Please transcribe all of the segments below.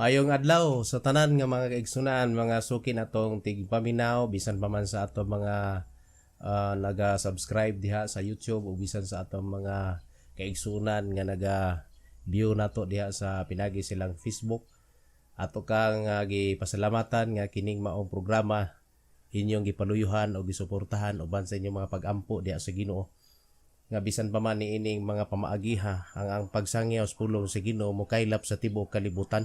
Maayong adlaw sa tanan nga mga kaigsunan, mga suki natong tigpaminaw bisan pa man sa atong mga naga-subscribe diha sa YouTube o bisan sa atong mga kaigsunan nga naga-view nato diha sa pinagi silang Facebook. Ato kang gipasalamatan nga kining maong programa inyong gipaluyuhan o gisuportahan uban sa inyong mga pag-ampo diha sa Ginoo nga bisan pa man niining mga pamaagiha ang pagsangyaw sa pulong sa Ginoo mokaylap sa tibuok kalibutan.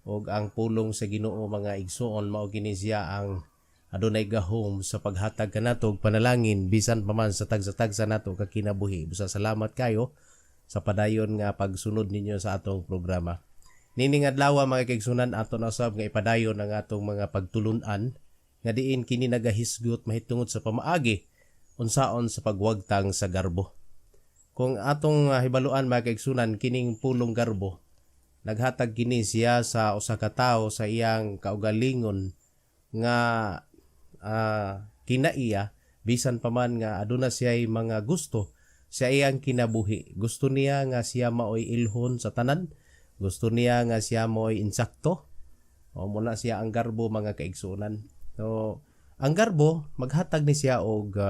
Ug ang pulong sa Ginoo, mga igsuon, mao kini siya ang adunay gahom sa paghatag kanato og panalangin bisan pa man sa tagsa-tagsa nato ka kinabuhi. Busa salamat kayo sa padayon nga pagsunod ninyo sa atong programa. Nining adlaw, mga kaigsunan, ato na usab nga ipadayon ang atong mga pagtulun-an nga diin kini nagahisgot mahitungod sa pamaagi unsaon sa pagwagtang sa garbo. Kung atong hibaluan, mga kaigsunan, kining pulong garbo naghatag kini siya sa usa ka tawo sa iyang kaugalingon nga kinaiya, bisan pa man nga aduna siya mga gusto sa iyang kinabuhi. Gusto niya nga siya maoy ilhon sa tanan, gusto niya nga siya maoy insakto o muna siya ang garbo, mga kaigsunan. So ang garbo maghatag ni siya og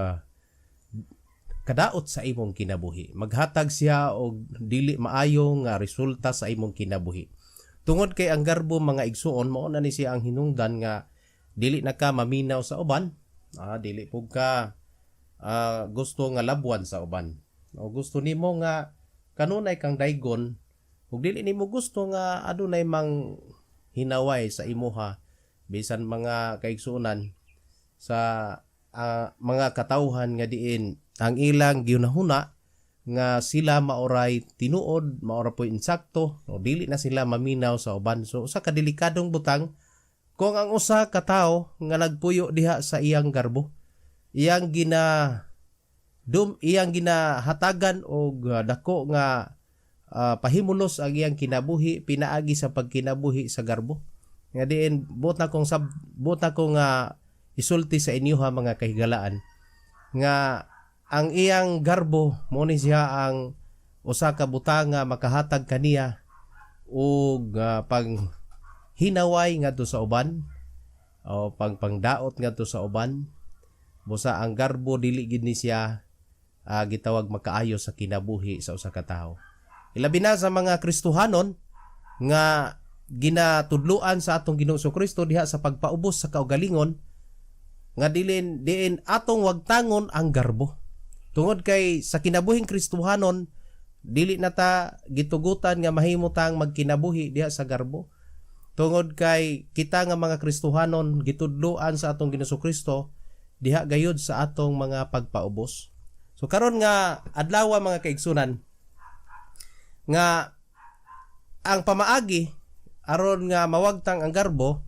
kadaot sa imong kinabuhi. Maghatag siya og dili maayo nga resulta sa imong kinabuhi. Tungod kay ang garbo, mga igsuon, mao na ni siya ang hinungdan nga dili na ka maminaw sa uban, dili pug ka gusto nga labwan sa uban. O gusto nimo nga kanunay kang daygon ug dili nimo gusto nga adunay mang hinaway sa imuha, bisan mga kaigsuonan sa mga katawhan nga diin ang ilang gihunahuna nga sila maoray tinuod, maora po insakto, o dili na sila maminaw sa uban. So usa ka delikadong butang kung ang usa ka tawo nga nagpuyo diha sa iyang garbo, iyang gina dum iyang ginahatagan og dako nga pahimulos ang iyang kinabuhi pinaagi sa pagkinabuhi sa garbo. Nga diin buot na kong isulti sa inyo ha, mga kahigalaan, nga ang iyang garbo mo ni siya ang usa ka butang nga makahatag kaniya og pang hinaway ngadto sa uban o pang pangdaot ngadto sa uban. Busa ang garbo dili gid ni siya gitawag makaayo sa kinabuhi sa usa ka tawo, ilabi na sa mga Kristohanon nga ginatudloan sa atong Ginoong Kristo diha sa pagpaubos sa kaugalingon nga dilin diin atong wagtangon ang garbo, tungod kay sa kinabuhing Kristohanon dili na ta gitugutan nga mahimo tang magkinabuhi diha sa garbo, tungod kay kita nga mga Kristohanon gitudloan sa atong Ginoong Kristo diha gayud sa atong mga pagpaubos. So karon nga adlaw, mga kaigsunan, nga ang pamaagi aron nga mawagtang ang garbo,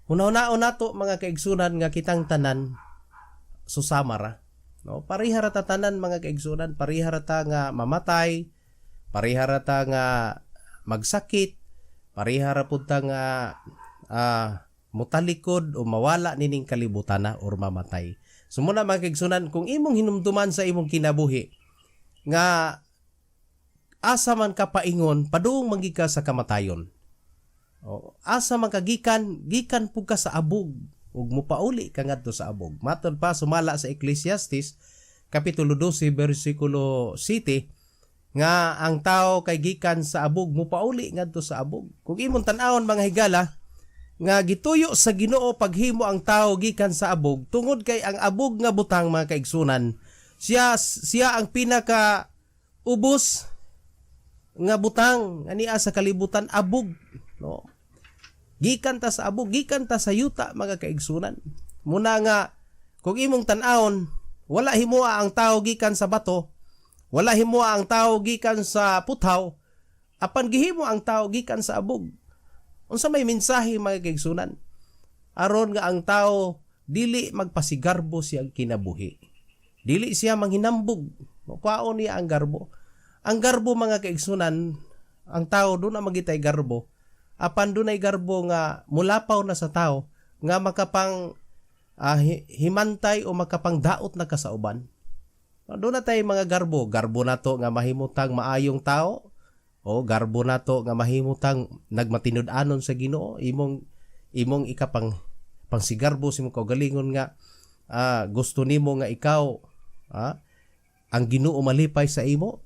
hunahunaon nato, mga kaigsunan, nga kitang tanan susama ra, no? Pareha ra ta tanan, mga kaigsunan. Pareha ra ta nga mamatay, pareha ra ta nga magsakit, pareha ra pud ta nga mutalikod o mawala nining kalibutan na or mamatay. So muna, mga kaigsunan, kung imong hinumduman sa imong kinabuhi nga asa man ka paingon, padung man ka sa kamatayon. O, asa man ka gikan, gikan pud ka sa abog ug mopauli ka ngadto sa abog. Matod pa sumala sa Ecclesiastes kapitulo 12 bersikulo 7 nga ang tao kay gikan sa abog, mopauli ngadto sa abog. Kung imong tan-awon, mga higala, nga gituyo sa Ginoo paghimo ang tao gikan sa abog tungod kay ang abog nga butang, mga kaigsunan, siya siya ang pinaka ubos nga butang ania sa kalibutan, abog, no? Gikan ta sa abog, gikan ta sa yuta, mga kaigsunan. Muna nga kung imong tan-awon, wala himoa ang tao gikan sa bato, wala himoa ang tao gikan sa puthaw, apan gihimo ang tao gikan sa abog. Unsa may mensahe, mga kaigsunan? Aron nga ang tao dili magpasigarbo siyang kinabuhi, dili siya manghinambog, kwaon niya ang garbo. Ang garbo, mga kaigsunan, ang tao duna man gitay garbo, apan dunay garbo nga mulapaw na sa tao nga makapang himantay o makapangdaot na ka sa uban. Duna tay mga garbo, garbo nato nga mahimutang maayong tao o O garbo nato nga mahimutang nagmatinud-anon sa Ginoo, imong imong ikapang pangsigarbo sa imong kaugalingon nga gusto nimo nga ikaw ang Ginoo malipay sa imo.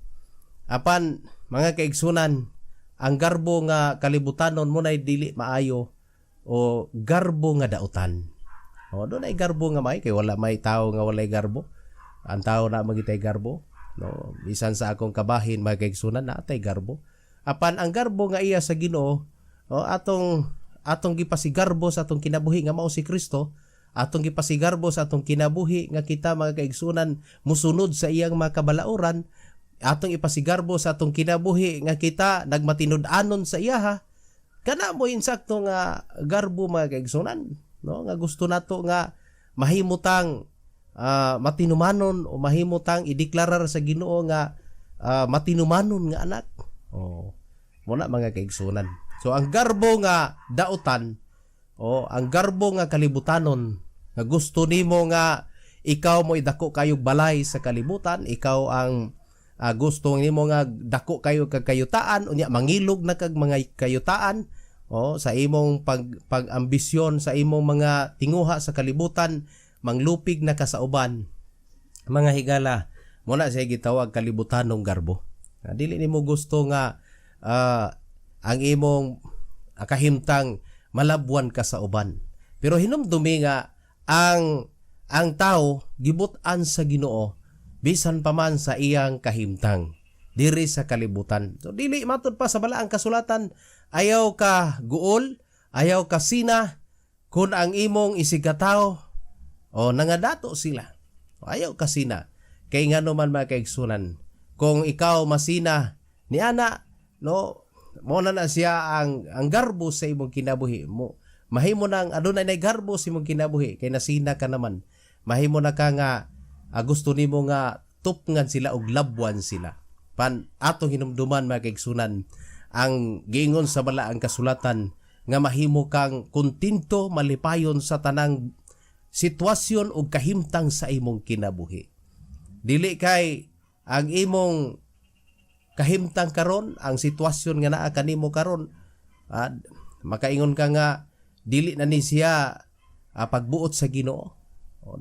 Apan, mga kaigsunan, ang garbo nga kalibutanon mo nay dili maayo o garbo nga dautan. O dunay garbo nga may kay wala may tao nga walay garbo. Ang tao na magitay garbo, no? Bisan sa akong kabahin, mga kaigsunan, natay garbo. Apan ang garbo nga iya sa Ginoo, o atong atong gipasigarbo sa atong kinabuhi nga mao si Kristo, atong gipasigarbo sa atong kinabuhi nga kita, mga kaigsunan, musunod sa iyang mga kabalauran, atong ipasigarbo sa atong kinabuhi nga kita nagmatinud-anon sa iyaha. Kana mo insakto nga garbo, mga kaigsunan, no, nga gusto nato nga mahimutang matinumanon o mahimutang ideklarar sa Ginoo nga matinumanon nga anak. Oh, mo na, mga kaigsunan. So ang garbo nga dautan o ang garbo nga kalibutanon nga gusto nimo nga ikaw mo dako kayo balay sa kalibutan, ikaw ang gusto nimo nga dako kayo kag kayutaan, unya mangilog na kag mga kayutaan o sa imong pag ambisyon sa imong mga tinguha sa kalibutan, manglupig na ka sa uban. Mga higala, mo na siya gitawag kalibutanong garbo. Dili nimo gusto nga ang imong kahimtang malabwan ka sa uban. Pero hinumdumi nga ang tao gibut-an sa Ginoo bisan pa man sa iyang kahimtang diri sa kalibutan. So dili matud pa sa balaang kasulatan, ayaw ka guol, ayaw ka sina kung ang imong isigkatawo o nangadato sila. Ayaw ka sina. Kay ngano man, mga kaigsunan, kung ikaw masina ni ana, no, mo na na siya ang garbo sa imong kinabuhi mo. Mahimo nang adunay nay garbo sa imong kinabuhi kay nasina ka naman. Mahimo na ka nga gusto nimo nga tupngan sila og labwan sila. Pan atong hinumduman, mga kaigsunan, ang giingon sa balaang kasulatan nga mahimo kang kontento, malipayon sa tanang sitwasyon ug kahimtang sa imong kinabuhi. Dili kay ang imong kahimtang karon, ang sitwasyon nga naa kanimo karon, makaingon ka nga dili na ni siya pagbuot sa Ginoo. O,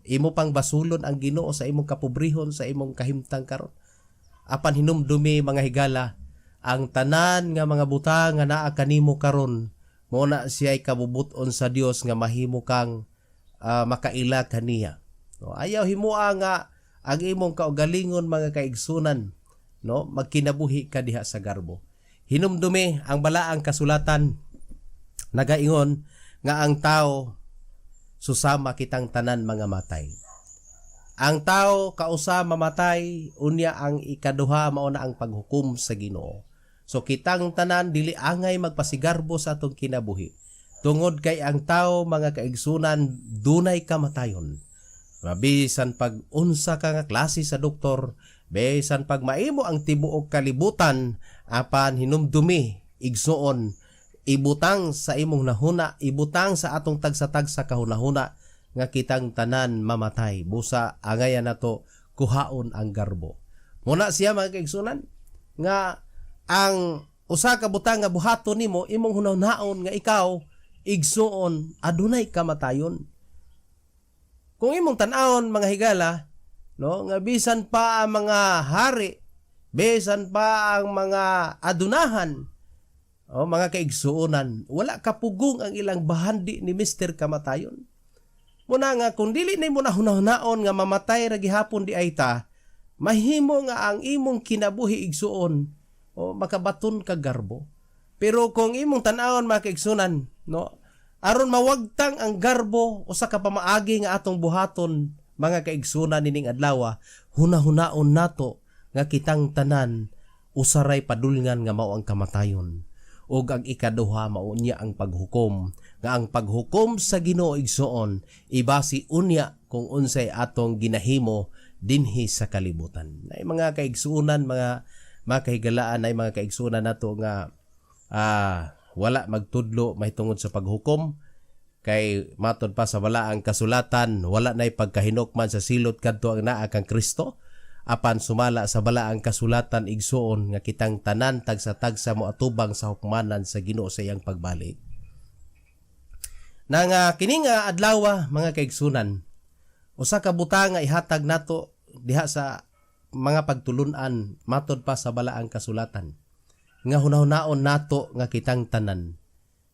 imo pang basulon ang Ginoo sa imong kapobrehon, sa imong kahimtang karon. Apan hinumdumi, mga higala, ang tanan nga mga butang nga naa kanimo karon, mo na siya ay kabubut-on sa Dios nga mahimo kang makaila kaniya. No, ayaw himoa nga ang imong kaugalingon, mga kaigsunan, no, magkinabuhi ka diha sa garbo. Hinumdumi ang balaang kasulatan nagaingon nga ang tao susama kitang tanan mga matay. Ang tao kausa mamatay, unya ang ikaduha mao na ang paghukom sa Ginoo. So kitang tanan dili angay magpasigarbo sa atong kinabuhi. Tungod kay ang tao, mga kaigsunan, dunay kamatayon. Bisan pag unsa ka nga klase sa doktor, bisan pag maimo ang tibuok kalibutan, apan hinumdumi, igsuon, ibutang sa imong nahuna, ibutang sa atong tagsa-tagsa kahunahuna nga kitang tanan mamatay. Busa angayan nato kuhaon ang garbo. Muna siya, mga kaigsunan, nga ang usa ka butang nga buhaton nimo, imong hunahunahon nga ikaw, igsuon, adunay kamatayon. Kung imong tan-awon, mga higala, no, nga bisan pa ang mga hari, bisan pa ang mga adunahan, o mga kaigsuonan, wala kapugong ang ilang bahandi ni Mr. Kamatayon. Muna nga kung dili na mo na hunahunaon nga mamatay ra gihapon di ay ta, mahimo nga ang imong kinabuhi, igsuon, o makabaton ka garbo. Pero kung imong tan-awon, mga kaigsunan, no, aron mawagtang ang garbo, usa ka pamaagi nga atong buhaton, mga kaigsunan, nining adlaw, hunahunaon nato nga kitang tanan usaray padulngan nga mao ang kamatayon. Ug ang ikaduha mao unya ang paghukom, nga ang paghukom sa Ginoo, igsuon, ibasi unya kung unsay atong ginahimo dinhi sa kalibutan. Ay mga kaigsuonan, mga kahigalaan, ay mga kaigsuonan nato nga wala magtudlo mahitungod sa paghukom, kay matod pa sa balaang kasulatan, wala na'y pagkahinukman sa silot kadto ang naa kang Kristo. Apan sumala sa balaang kasulatan, igsuon, nga kitang tanan tagsa-tagsa mo atubang sa hukmanan sa Ginoo sa iyang pagbalik. Na nga kini nga adlaw, mga kaigsunan, usa ka butang nga ihatag nato diha sa mga pagtulunan matod pa sa balaang kasulatan nga hunahunaon nato nga kitang tanan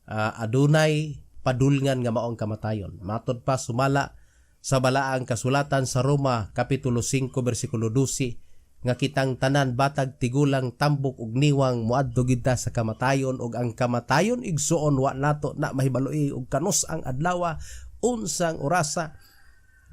adunay padulngan nga maong kamatayon. Matod pa sumala sa balaang kasulatan sa Roma kapitulo 5 bersikulo 12 nga kitang tanan, batag, tigulang, tambok ug niwang, moadto gid ta sa kamatayon. Ug ang kamatayon, igsuon, wa nato na mahibaloi og kanus ang adlaw, unsang orasa.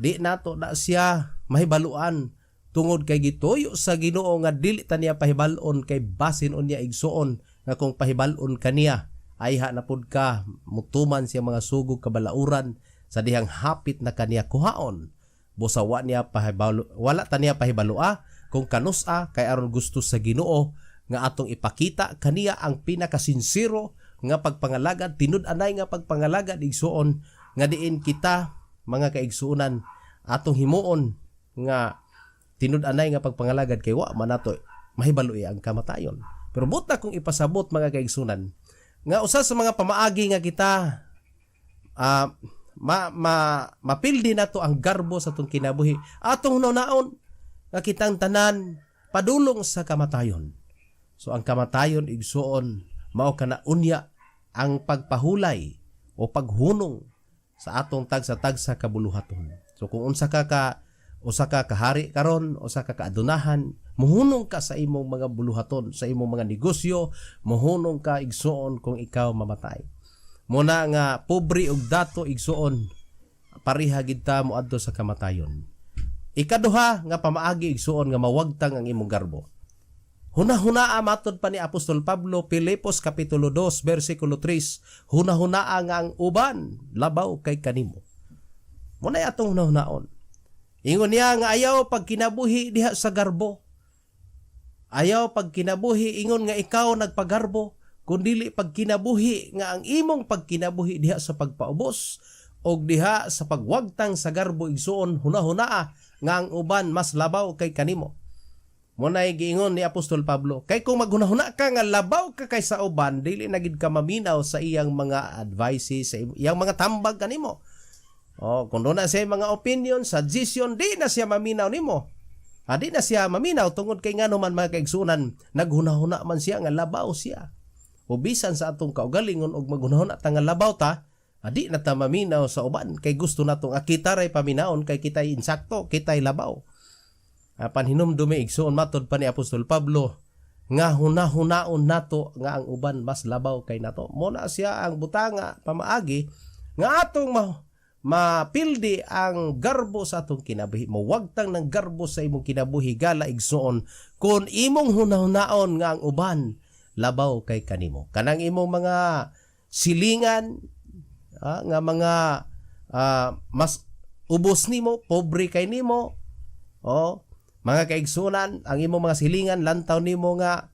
Di nato na siya mahibaluan tungod kay gituyo sa Ginoo nga dili ta niya pahibal-on, kay basin unya, igsuon, nga kung pahibal-on kaniya ayha na pud ka mutuman siya mga sugog kabalauran sa dihang hapit na kaniya kuhaon. Busa wa niya pahibalo, wala ta niya pahibalua kung kanus-a, kay aron gusto sa Ginoo nga atong ipakita kaniya ang pinakasinsero nga pagpangalagad, tinud-anay nga pagpangalagad, igsuon, nga diin kita, mga kaigsuonan, atong himuon nga tinud-anay nga pagpangalagad kay wa man nato mahibaloy ang kamatayon. Pero buta kung ipasabot, mga kaigsunan, nga usa sa mga pamaagi nga kita ma, ma mapildi nato ang garbo sa atong kinabuhi, atong hunaon nga kitang tanan padulong sa kamatayon. So ang kamatayon, igsuon, mao kana unya ang pagpahulay o paghunong sa atong tagsa-tagsa kabuluhaton. So kung unsa ka ka usa ka kahari karon, usa ka kaadunahan, muhunong ka sa imong mga buluhaton, sa imong mga negosyo, muhunong ka, igsuon, kung ikaw mamatay. Muna nga pobre ug dato, igsuon, pareha gid ta moadto sa kamatayon. Ikaduha nga pamaagi, igsuon, nga mawagtang ang imong garbo. Hunahunaa, matod pa ni Apostol Pablo, Filipos kapitulo 2 bersikulo 3, hunahunaa nga ang uban labaw kay kanimo. Muna atong hunahunaon. Ingon niya nga ayaw pagkinabuhi diha sa garbo. Ayaw pagkinabuhi ingon nga ikaw nagpagarbo, kundili pagkinabuhi nga ang imong pagkinabuhi diha sa pagpaubos og diha sa pagwagtang sa garbo, igsuon, hunahunaa nga ang uban mas labaw kay kanimo. Munay giingon ni Apostol Pablo, kay kung maghunahuna ka nga labaw ka kay sa uban, dili na gid ka maminaw sa iyang mga advices, sa iyang mga tambag kanimo. Oh, kung doon na siya mga opinion, suggestion, di na siya maminaw nimo. Ah, di na siya maminaw tungod kay ngano man, mga kaigsunan, naghunahuna man siya nga labaw siya. O bisan sa atong kaugalingon og maghunahuna ta nga labaw ta, di na ta maminaw sa uban kay gusto natong kita ray paminaon kay kita'y insakto, kita'y labaw. Apan hinumdumi, igsuon, matod pa ni Apostol Pablo nga hunahunaon nato nga ang uban mas labaw kay nato. Muna siya ang butanga pamaagi nga atong mapildi ang garbo sa atong kinabuhi. Mawagtang ng garbo sa imong kinabuhi, gala, igsuon, kung imong hunahunaon nga ang uban labaw kay kanimo. Kanang imong mga silingan nga mga mas ubos nimo, pobre kay nimo, oh, mga kaigsunan, ang imong mga silingan lantaw nimo nga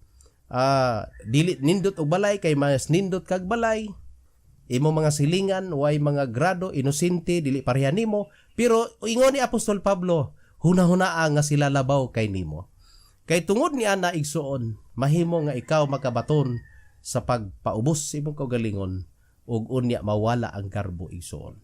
dili nindot og balay kay mas nindot kag balay. Imong mga silingan way mga grado, inosente, dili pareha nimo, pero ingon ni Apostol Pablo, hunahunaa nga sila labaw kay nimo. Kay tungod ni ana, igsuon, mahimo nga ikaw makabaton sa pagpaubos sa imong kaugalingon ug unya mawala ang garbo, igsuon.